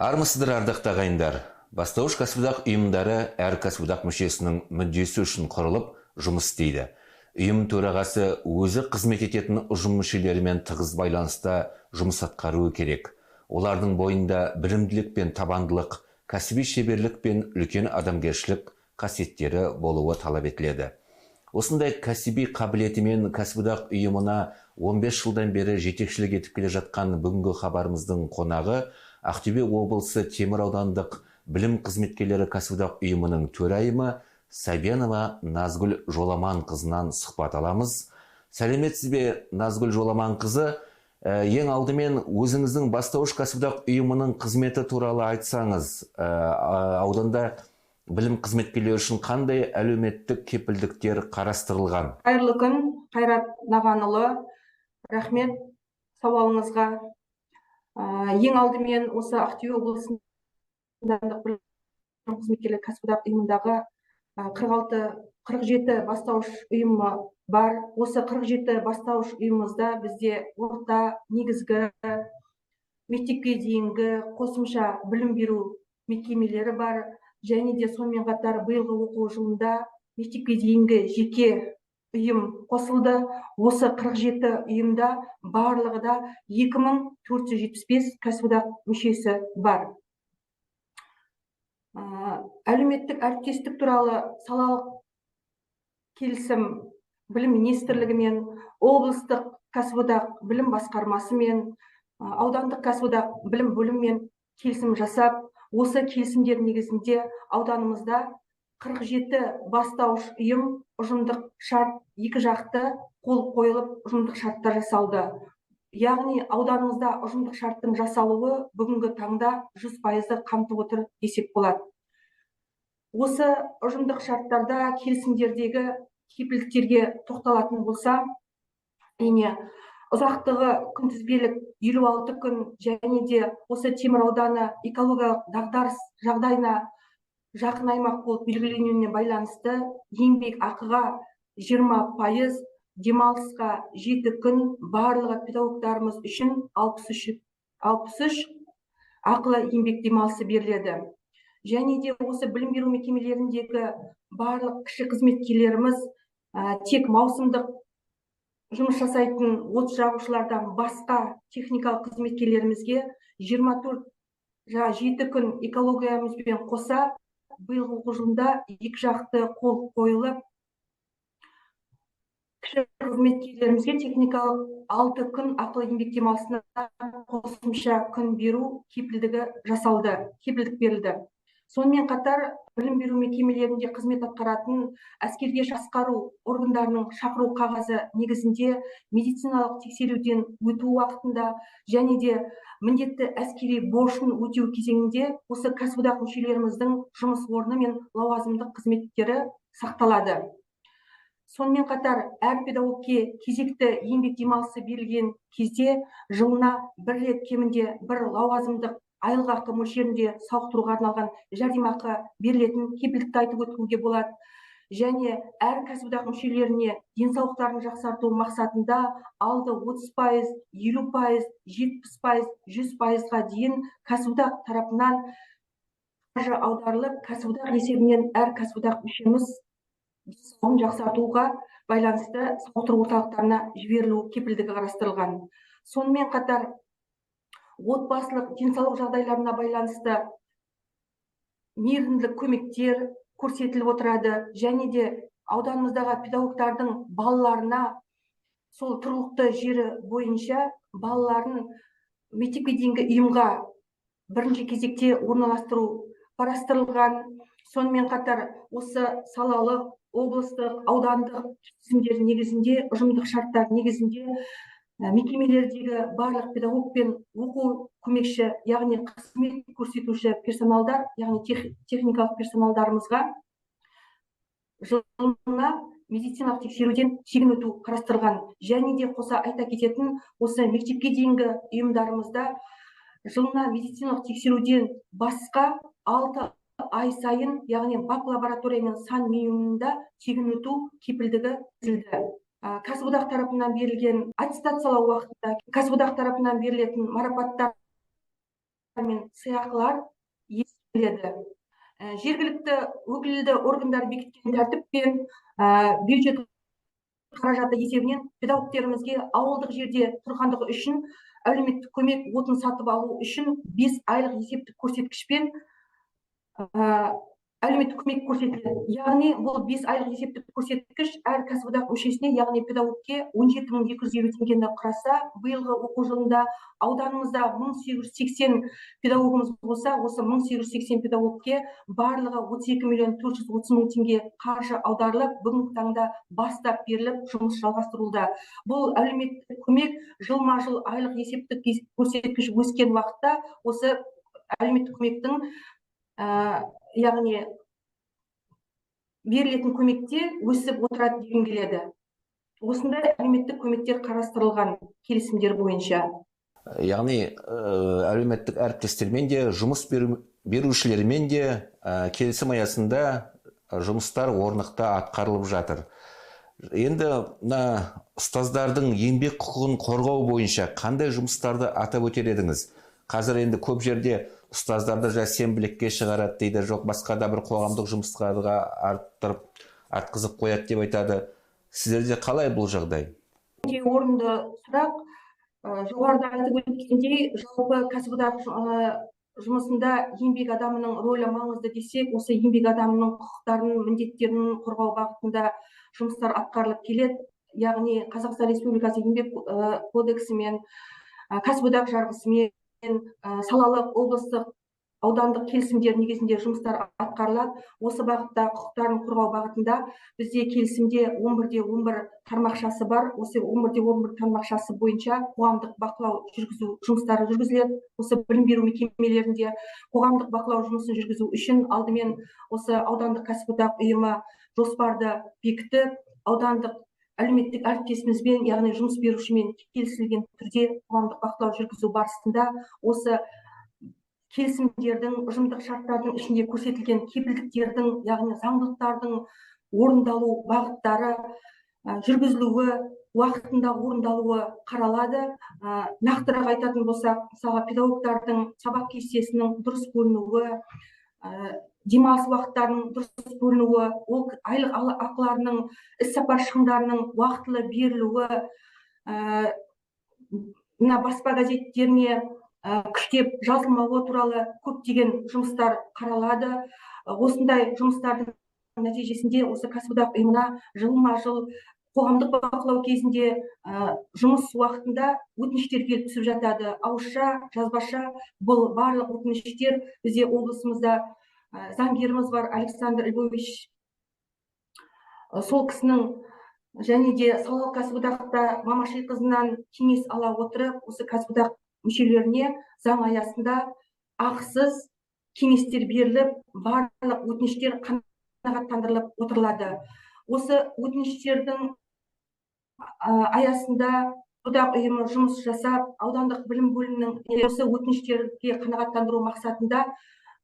Армысыздар, ардақты ағайындар! Бастауыш кәсіподақ ұйымдары әр кәсіподақ мүшесінің мүддесі үшін құрылып, жұмыс істейді. Ұйым төрағасы өзі қызмет ететін ұжым мүшелерімен тығыз байланыста жұмыс атқаруы керек. Олардың бойында білімділік пен табандылық, кәсіби шеберлік пен үлкен адамгершілік қасиеттері болуы талап етіледі. Осындай кәсіби қабілетімен кәсіподақ ұйымына 15 жылдан бері жетекшілік етіп келе жатқан бүгінгі хабарымыздың қонағы Ақтөбе облысы Темір аудандық білім қызметкерлері кәсіподақ ұйымының төрайымы Сабенова Назгүл Жоламанқызынан сұхбат аламыз. Сәлеметсіз бе, Назгүл Жоламанқызы? Ең алдымен өзіңіздің бастауыш кәсіподақ ұйымының қызметі туралы айтсаңыз, ауданда білім қызметкерлері үшін қандай әлеуметтік кепілдіктер қарастырылған? Қайырлы күн, Қайрат Нағанұлы. Рахмет сауалыңызға. Ең алдымен осы Ақтөбе облысында білім қызметкерлері кәсіподақ ұйымындағы 46, 47 бастауыш ұйымы бар. Осы 47 бастауыш ұйымымызда бізде орта, негізгі, мектепке дейінгі қосымша білім беру мекемелері бар. Және де сонымен қатар биылғы оқу жылында мектепке дейінгі жеке ұйым қосылды. Осы 47 ұйымда барлығы да 2475 кәсіподақ мүшесі бар. Әлеуметтік әріптестік туралы салалық келісім білім министрлігімен, облыстық кәсіподақ білім басқармасымен, аудандық кәсіподақ білім бөлімімен келісім жасап, осы келісімдер негізінде ауданымызда 47 бастауыш ұйым ұжымдық шарт екі жақты қол қойылып, ұжымдық шарттар жасалды. Яғни ауданымызда ұжымдық шарттың жасалуы бүгінгі таңда 100%-ды қамтып отыр десек болады. Осы ұжымдық шарттарда келісімдердегі кепілдіктерге тоқталатын болса, әрине, ұзақтығы күнтізбелік 56 күн және де осы Темір ауданы экологиялық дағдарыс жағдайына жақын аймақ болып белгіленуіне байланысты еңбек ақыға 20%, демалысқа 7 күн, барлығы педагогтарымыз үшін 63 ақылы еңбек демалысы беріледі. Және де осы білім беру мекемелеріндегі барлық кіші қызметкерлеріміз тек маусымдық жұмыс жасайтын от жағушылардан басқа техникалық қызметкерлерімізге 24 7 күн экологиямызбен қоса биылғы оқу жылында екі жақты қол қойылып, кіші қызметкерлерімізге техникалық 6 күн ақылы еңбек демалысына қосымша күн беру кепілдігі жасалды, кепілдік берілді. Сонымен қатар білім беру мекемелерінде қызмет атқаратын әскерге басқару органдарының шақыру қағазы негізінде медициналық тексеруден өту уақытында және де міндетті әскери борышын өтеу кезеңінде осы кәсіподақ мүшелеріміздің жұмыс орны мен лауазымдық қызметтері сақталады. Сонымен қатар әр педагогке кезекті еңбек демалысы берілген кезде жылына бір рет кемінде бір лауазымдық айлық ақы мөлшерінде сауықтыруға арналған жәрдемақы берілетін кепілдікті айтып өтуге болады. Және әр кәсіподақ мүшелеріне денсаулықтарын жақсарту мақсатында алды 30%, 50%, 70%, 100%-ға дейін кәсіподақ тарапынан қаржы аударылып, кәсіподақ есебінен әр кәсіподақ мүшеміз денсаулығын жақсартуға байланысты сауықтыру орталықтарына жіберілу кепілдігі қарастырылған. Сонымен қатар отбасылық денсаулық жағдайларына байланысты мейірімділік көмектер көрсетіліп отырады. Және де ауданымыздағы педагогтардың балаларына сол тұрғылықты жері бойынша балаларын мектепке дейінгі ұйымға бірінші кезекте орналастыру қарастырылған. Сонымен қатар осы салалық, облыстық, аудандық келісімдер негізінде, ұжымдық шарттар негізінде мекемелердегі барлық педагог пен оқу көмекші, яғни қызмет көрсетуші персоналдар, яғни техникалық персоналдарымызға жылына медициналық тексеруден тегін өту қарастырылған. Және де қоса айта кететін, осы мектепке дейінгі ұйымдарымызда жылына медициналық тексеруден басқа 6 ай сайын, яғни бак лаборатория мен сан минимумында тегін өту кепілдігі берілді. Кәсіподақ тарапынан берілген аттестациялау уақытында кәсіподақ тарапынан берілетін марапаттар мен сыйақылар ескеріледі. Жергілікті өкілді органдар бекіткен тәртіппен бюджет қаражаты есебінен педагогтерімізге ауылдық жерде тұрғандығы үшін әлеуметтік көмек отын сатып алу үшін 5 айлық есептік көрсеткішпен әлеуметтік көмек көрсетіледі. Яғни бұл 5 айлық есептік көрсеткіш әр кәсіподақ мүшесіне, яғни педагогке 17 250 теңгені құраса, биылғы оқу жылында ауданымызда 1880 педагогымыз болса, осы 1880 педагогке барлығы 32 миллион 430 мың теңге қаржы аударылып, бүгінгі таңда бастап беріліп, жұмыс жалғастырылуда. Бұл әлеуметтік көмек жылма жыл айлық есептік көрсеткіш өскен уақытта осы әлеуметтік көмектің, яғни берілетін көмекте өсіп отырады дегім келеді. Осындай әлеуметтік көмектер қарастырылған келісімдер бойынша. Яғни әлеуметтік әріптестермен де, жұмыс берушілермен де келісім аясында жұмыстар орнықты атқарылып жатыр. Енді мына ұстаздардың еңбек құқығын қорғау бойынша қандай жұмыстарды атап өтер едіңіз? Қазір енді көп жерде ұстаздарды жас сенбілікке шығарады дейді, жоқ басқа да бір қоғамдық жұмыстарға арттырып, артқызып қояды деп айтады. Сіздерде қалай бұл жағдай? Өте орынды сұрақ. Жоғарыда айтып өткендей, жалпы кәсіподақ жұмысында еңбек адамының рөлі маңызды десек, осы еңбек адамының құқықтарын, міндеттерін қорғау бағытында жұмыстар атқарылып келеді. Яғни Қазақстан Республикасы Еңбек кодексімен, кәсіподақ жарғысымен, салалық, облыстық, аудандық келісімдер негізінде жұмыстар атқарылады. Осы бағытта, құқықтарын қорғау бағытында бізде келісімде 11.11 тармақшасы бар. Осы 11.11 тармақшасы бойынша қоғамдық бақылау жүргізу жұмыстары жүргізіледі. Осы білім беру мекемелерінде қоғамдық бақылау жұмысын жүргізу үшін алдымен осы аудандық кәсіподақ ұйымы жоспарды бекітіп, аудандық әлеуметтік әріптесімізбен, яғни жұмыс берушімен келісілген түрде қоғамдық бақылау жүргізу барысында осы келісімдердің, ұжымдық шарттардың ішінде көрсетілген кепілдіктердің, яғни заңдылықтардың орындалу бағыттары, жүргізілуі, уақытында орындалуы қаралады. Нақтырақ айтатын болсақ, мысалға, педагогтардың сабақ кестесінің дұрыс бөлінуі, демалыс уақыттарының дұрыс бөлінуі, ол айлық ақыларының, іссапар шығындарының уақытылы берілуі, мына баспа газеттеріне күштеп жазылмауы туралы көптеген жұмыстар қаралады. Осындай жұмыстардың нәтижесінде осы кәсіподақ ұйымына жылма жыл қоғамдық бақылау кезінде, жұмыс уақытында өтініштер келіп түсіп жатады. Ауызша, жазбаша, бұл барлық өтініштер бізде облысымызда заңгеріміз бар, Александр Львович, сол кісінің және де салалық кәсіподақта Мамашиқызынан кеңес ала отырып, осы кәсіподақ мүшелеріне заң аясында ақысыз кеңестер беріліп, барлық өтініштер қанағаттандырылып отырылады. Осы өтініштердің аясында одақ ұйымы жұмыс жасап, аудандық білім бөлімінің осы өтініштерге қанағаттандыру мақсатында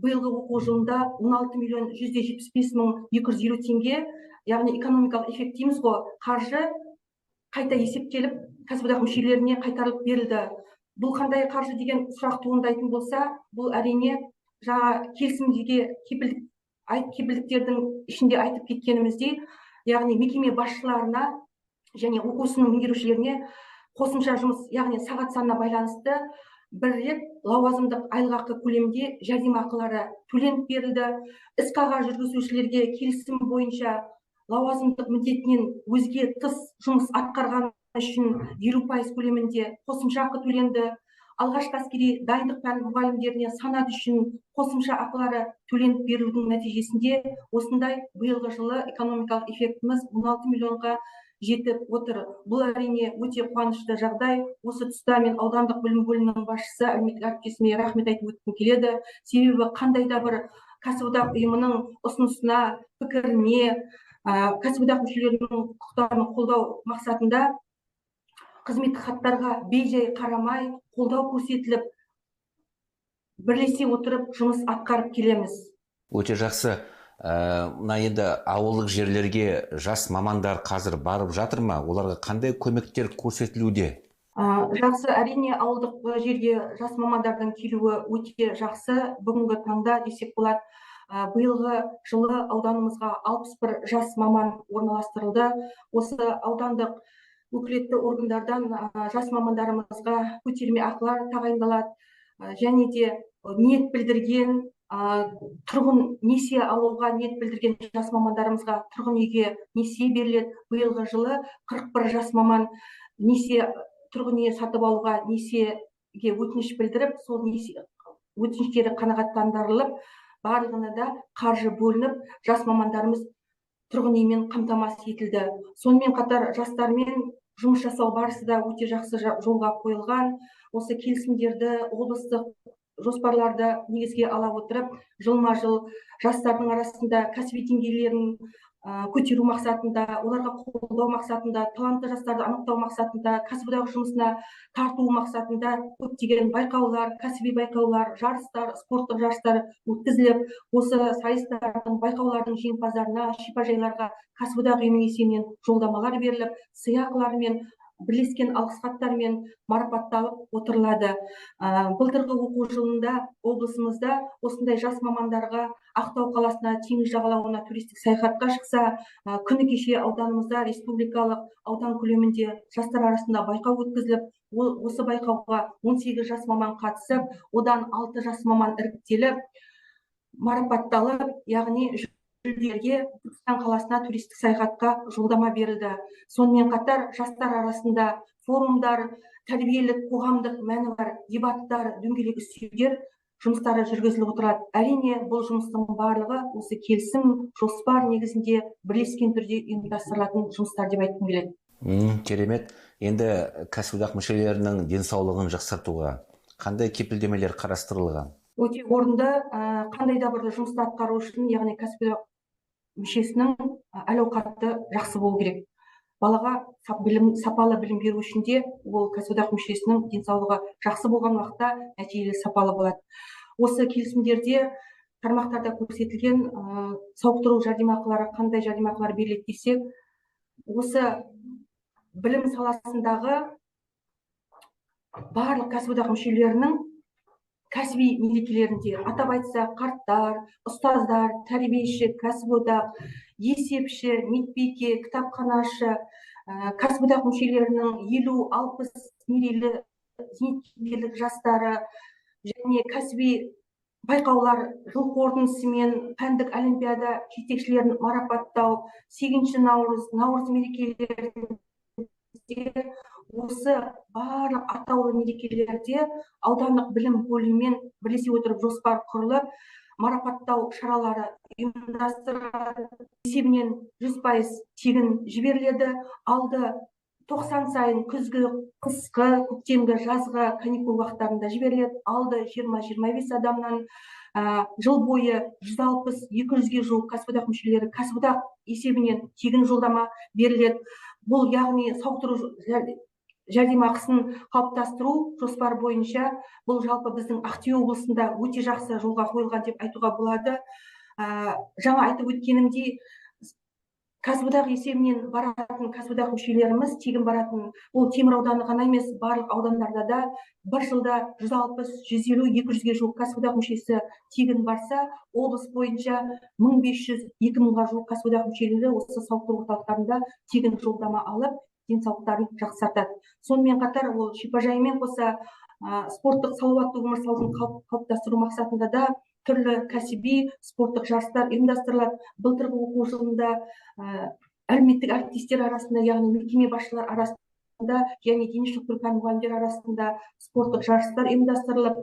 биылғы оқу жылында 16 миллион 175 мың 250 теңге, яғни экономикалық эффект дейміз ғой, қаржы қайта есептеліп, кәсіподақ мүшелеріне қайтарылып берілді. Бұл қандай қаржы деген сұрақ туындайтын болса, бұл әрине жаңа келісімдегі кепілдіктердің ішінде айтып кеткеніміздей, яғни мекеме басшыларына және оқу ісінің меңгерушілеріне қосымша жұмыс, яғни сағат санына байланысты бір рет лауазымдық айлықақы көлемінде жәрдемақылары төленіп берілді. Іс қағаз жүргізушілерге келісім бойынша лауазымдық міндетінен өзге тыс жұмыс атқарған үшін 50% көлемінде қосымша ақы төленді. Алғашқы әскери дайындық пән мұғалімдеріне санат үшін қосымша ақылары төленіп берілудің нәтижесінде осындай биылғы жылы экономикалық эффектіміз 16 миллионға жетіп отыр. Бұл әрине өте қуанышты жағдай. Осы тұста мен аудандық білім бөлімінің басшысы әлеуметтік әріптесіме рахмет айтып өткім келеді. Себебі қандай да бір кәсіподақ ұйымының ұсынысына, пікіріне, кәсіподақ мүшелерінің құқықтарын қолдау мақсатында қызметтік хаттарға бейжай қарамай қолдау көрсетіліп, бірлесе отырып жұмыс атқарып келеміз. Өте жақсы. Мына енді ауылдық жерлерге жас мамандар қазір барып жатыр ма? Оларға қандай көмектер көрсетілуде? Жақсы, әрине, ауылдық жерге жас мамандардың келуі өте жақсы. Бүгінгі таңда десек болады, биылғы жылы ауданымызға 61 жас маман орналастырылды. Осы аудандық өкілетті органдардан жас мамандарымызға көтерме ақылар тағайындалады. Және де ниет білдірген, тұрғын несие алуға ниет білдірген жас мамандарымызға тұрғын үйге несие беріледі. Биылғы жылы 41 жас маман несие тұрғын үй сатып алуға несиеге өтініш білдіріп, сол несие өтініштері қанағаттандырылып, барлығына да қаржы бөлініп, жас мамандарымыз тұрғын үймен қамтамасыз етілді. Сонымен қатар жастармен жұмыс жасау барысы да өте жақсы жолға қойылған. Осы келісімдерді, облыстық жоспарларды негізге ала отырып, жылма-жыл жастардың арасында кәсіби деңгейлерін көтеру мақсатында, оларға қолдау мақсатында, талантты жастарды анықтау мақсатында, кәсіподақ жұмысына тарту мақсатында көптеген байқаулар, кәсіби байқаулар, жарыстар, спорттық жарыстар өткізіліп, осы сайыстардың, байқаулардың жеңімпаздарына, шипажайларға кәсіподақ ұйымының есебінен жолдамалар беріліп, сыйақылармен, бірлескен алғыс хаттармен марапатталып отырылады. Былтырғы оқу жылында облысымызда осындай жас мамандарға Ақтау қаласына, теңіз жағалауына туристік саяхатқа шықса, күні кеше ауданымызда республикалық аудан көлемінде жастар арасында байқау өткізіліп, осы байқауға 18 жас маман қатысып, одан 6 жас маман іріктеліп, марапатталып, яғни жүлдегерге Түркістан қаласына туристік саяхатқа жолдама берілді. Сонымен қатар жастар арасында форумдар, тәрбиелік қоғамдық мәні бар дебаттар, дөңгелек үстелдер жұмыстары жүргізіліп отырады. Әрине, бұл жұмыстың барлығы осы келісім, жоспар негізінде бірлескен түрде ұйымдастырылатын жұмыстар деп айтқым келеді. Керемет. Енді кәсіподақ мүшелерінің денсаулығын жақсартуға қандай кепілдемелер қарастырылған? Өте орынды. Қандай да бір жұмысты атқару үшін, яғни кәсіподақ мүшесінің әл-ауқаты жақсы болу керек. Балаға сапалы білім беру үшін де ол кәсіподақ мүшесінің денсаулығы жақсы болған уақытта нәтижелі сапалы болады. Осы келісімдерде тармақтарда көрсетілген сауықтыру жәрдемақылары, қандай жәрдемақылар беріледі десек, осы білім саласындағы барлық кәсіподақ мүшелерінің кәсіби мерекелерінде, атап айтсақ, қарттар, ұстаздар, тәрбиеші, кәсіподақ, есепші, медбике, кітапханашы, кәсіподақ мүшелерінің 50-60 мерейлі зейнеткерлік жастары және кәсіби байқаулар жыл қорытындысымен пәндік олимпиада жетекшілерін марапаттау, 8 наурыз, наурыз мерекелерінде осы барлық атаулы мерекелерде аудандық білім бөлімімен бірлесе отырып жоспар құрылып, марапаттау шаралары ұйымдастырылады. Есебінен 100% тегін жіберіледі. Алды 90 сайын күзгі, қысқы, көктемгі, жазғы каникул уақыттарында жіберіледі. Алды 20-25 адамнан, жыл бойы 160-200-ге жуық кәсіподақ мүшелері кәсіподақ есебінен тегін жолдама беріледі. Бұл яғни сауықтыру жәрдемақысын қалыптастыру жоспар бойынша бұл жалпы біздің Ақтөбе облысында өте жақсы жолға қойылған деп айтуға болады. Жаңа айтып өткенімдей, кәсіподақ есебінен баратын кәсіподақ мүшелеріміз тегін баратын, ол Темір ауданы ғана емес, барлық аудандарда да бір жылда 160, 150, 200-ге жуық кәсіподақ мүшесі тегін барса, облыс бойынша 1500, 2000-ға жуық кәсіподақ мүшелері осы сауықтыру орталықтарында тегін жолдама алып, денсаулықтарын жақсартады. Сонымен қатар ол шипажаймен қоса, спорттық салауатты өмір салтын қалыптастыру мақсатында да түрлі кәсіби спорттық жарыстар ұйымдастырылады. Былтырғы оқу жылында әлеуметтік әріптестер арасында, яғни мекеме басшылар арасында және дене шынықтыру пән мұғалімдері арасында спорттық жарыстар ұйымдастырылып,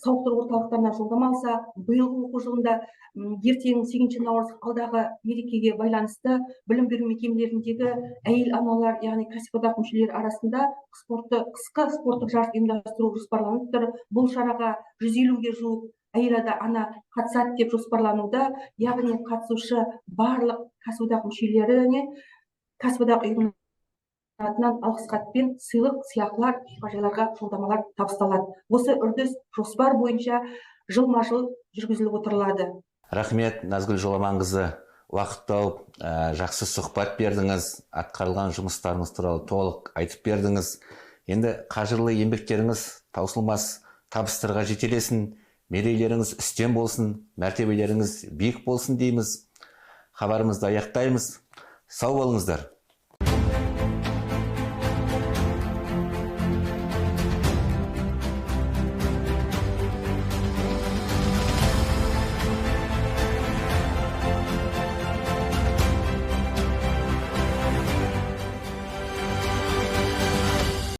сауықтыру орталықтарына жолдама алса, биылғы оқу жылында, ертең 8 наурыз алдағы мерекеге байланысты білім беру мекемелеріндегі әйел аналар, яғни кәсіподақ мүшелері арасында қысқы спорттық жарыс ұйымдастыру жоспарланып тұр. Бұл шараға 150-ге жуық әйел ана қатысады деп жоспарлануда, яғни қатысушы барлық кәсіподақ мүшелеріне кәсіподақ ұйымының атынан алғыс хатпен сыйлық, сыйақылар, шипажайларға жолдамалар табысталады. Осы үрдіс жоспар бойынша жылма-жыл жүргізіліп отырылады. Рахмет, Назгүл Жоламанқызы, уақыт тауып, жақсы сұхбат бердіңіз, атқарылған жұмыстарыңыз туралы толық айтып бердіңіз. Енді қажырлы еңбектеріңіз таусылмас табыстарға жетелесін, мерейлеріңіз үстем болсын, мәртебелеріңіз биік болсын дейміз. Хабарымызды аяқтаймыз. Сау болыңыздар.